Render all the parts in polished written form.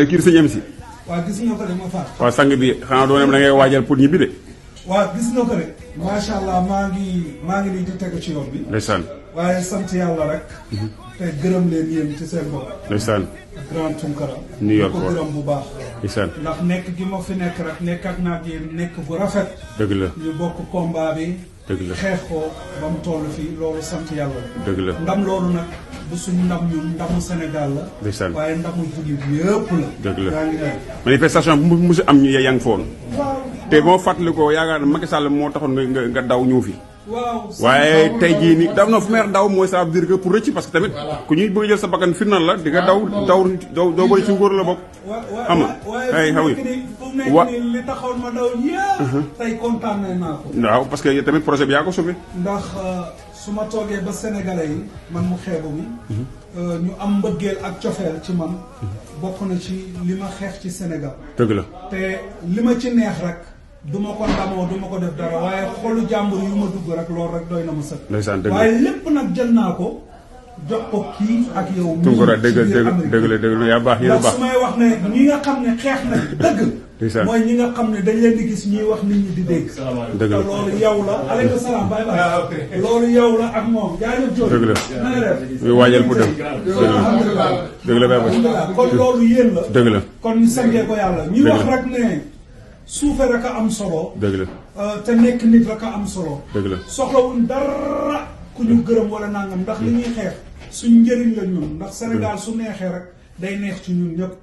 kii sëñ MC. waaw gis nga ko de ma faat. waaw sang bi xanaa doo ne da ngay waajal pour ñibbi de. waaw gis nga ko de. macha allah maa ngi nii di tegu ci yoon bi. ndeysaan. waaye sant yàlla rek. te gërëm leen yéen ci seen bopp. ndeysaan. Grand Tunkara. New York ko gërëm bu baax. ndeysaan. ndax nekk gi ma fi nekk rek nekk ak naag yéen nekk bu rafet. dëgg la ñu bokk combat bi. dëgg la xeex ko ba mu toll fii loolu sant yàlla la. dëgg la ndam loolu nag du suñu ndam ñun ndamu Sénégal la. ndeysaan. waaye ndamu jullit yëpp la. dëgg la yaa ngi dégg. manifestation bu mu musu am ñu yaa ngi foon. waaw te boo fàttali ko yaakaar na Macky Sall moo taxoon nga daw ñëw fi. waaw waaye tey jii nii daw na fu meer daw mooy ça veut dire que pour rëcc parce que tamit ku ñuy bëgg jël sa bakkan firnal la di nga daw bëri ci ngóor la bokk. xam nga ay xaw yi wa li taxoon ma daw yëpp. tey kontaan naa ko. waaw parce que tamit projet bi yaa ko sauvé. ndax su ma toogee ba sénégalais yi man mu xeebu mi ñu am mbëggeel ak cofeel ci man bokk na ci li ma xeex ci Sénégal. dëgg la te li ma ci neex rek duma ko ndamoo duma ko def dara waaye xolu jàmbur yu ma dugg rek loolu rek doy na ma sëkk. ndeysaan dëgg la waaye lépp nag jël naa ko jox ko kii ak yow. Tunkara dëgg la yaa baax yéen a baax. su may wax ne ñi nga xam ne xeex na dëgg. ndeysaan mooy ñi nga xam ne dañ leen di gis ñuy wax nit ñi di dégg. dëgg la te loolu yow la aleykum salaam baay baay. loolu yow la ak moom jaajëf Diop. dëgg la na nga def. muy waajal pour dem. dëgg la baay baay. kon loolu yéen la. dëgg la kon ñu sangee ko yàlla. ñuy wax rek ne suufe rek a am solo. dëgg la te nekk nit rek a am solo. dëgg la soxlawuñ dara ku ñu gërëm wala nangam ndax li ñuy xeex suñ njëriñ la ñun ndax Sénégal su neexee rek day neex ci ñun ñëpp.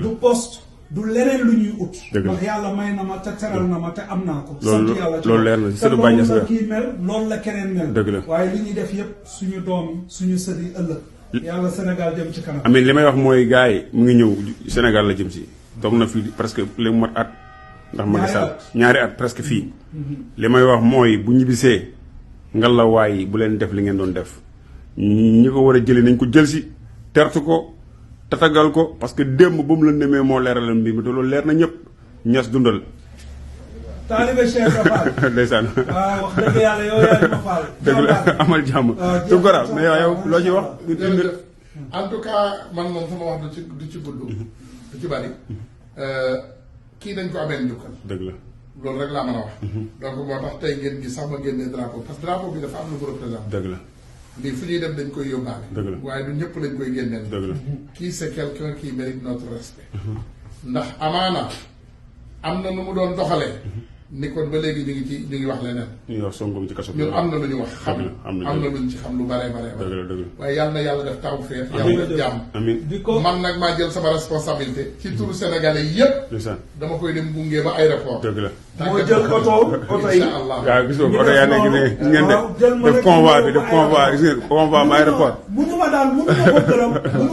du poste du leneen lu ñuy ut. ndax yàlla may na ma te teral na ma te am naa ko. sant yàlla ci loolu leer na te loolu la kii mel loolu la keneen mel. dëgg la waaye li ñuy def yëpp suñu doom yi suñu sët yi ëllëg. yàlla Sénégal jëm ci kanam. amiin li may wax mooy gars yi mu ngi ñëw Sénégal la jëm si toog na fii presque li mu mat at. ndax Macky Sall ñaari at presque fii. li may wax mooy bu ñibbisee ngallaawaay bu leen def li ngeen doon def ñi ko war a jëlee nañ ko jël si tertu ko tatagal ko parce que démb ba mu la nemee moo leeral mbir mi te loolu leer na ñëpp ñas dundal. taalibe Cheikh Rafal. ndeysaan. waaw wax dëgg yàlla yow yaa ma faal. dëgg la amal jàmm. Tunkara mais yow loo ci wax. en tout cas man moom sama wax du ci gudd. du ci bari. kii dañ ko amee njukkal. dëgg la loolu rek laa mën a wax. donc moo tax tey ngeen gis sax ma génnee drapeau parce que drapeau bi dafa am lu ko représenté. dëgg la lii fu ñuy dem dañ koy yóbbaale. dëgg la waaye du ñëpp lañ koy génneel. dëgg la kii c'est quelqu'un qui mérite notre respect. ndax amaana am na nu mu doon doxalee. ni kon ba léegi ñu ngi wax leneen. ñu ngi wax Sonko ci kaso bi. ñun am na lu ñu wax. am na luñ ci xam lu bare bare. dëgg la dëgg la waaye yàlla na yàlla def tawfeex. yàlla def jàmm. amiin man nag maa jël sama responsabilité. ci turu sénégalais yëpp. dama koy dem gunge ba aéroport. dëgg la. moo jël oto yi. incha allah waaw gis nga oto yaa nekk ne gis ngeen def convoi bi def convoi gis ngeen convoi am aéroport. mënu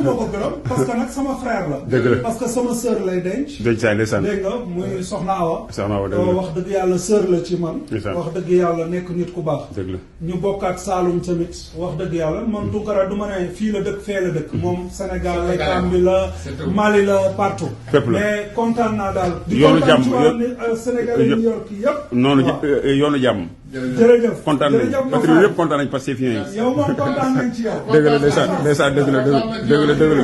ma ko gërëm parce que nag sama frère la. dëgg la parce que sama sœur lay denc. denc saa ndeysaan. dégg nga muy Soxna Awa. Soxna Awa dëgg la wax dëgg yàlla sœur la ci man. wax dëgg yàlla nekk nit ku baax. dëgg la ñu bokkaat Saalum tamit wax dëgg yàlla man Tunkara du ma ne fii la dëkk fee la dëkk. moom Sénégal la Gambie la Mali la partout. fépp la mais kontaan naa daal. yoonu jàmm di kontaan ci wàllu Sénégal yi New York yëpp. noonu yoonu jàmm. jërëjëf kontaan nañ patriote yëpp kontaan nañ parce que fii yow moom kontaan nañ ci yow. dëgg la ndeysaan dëgg la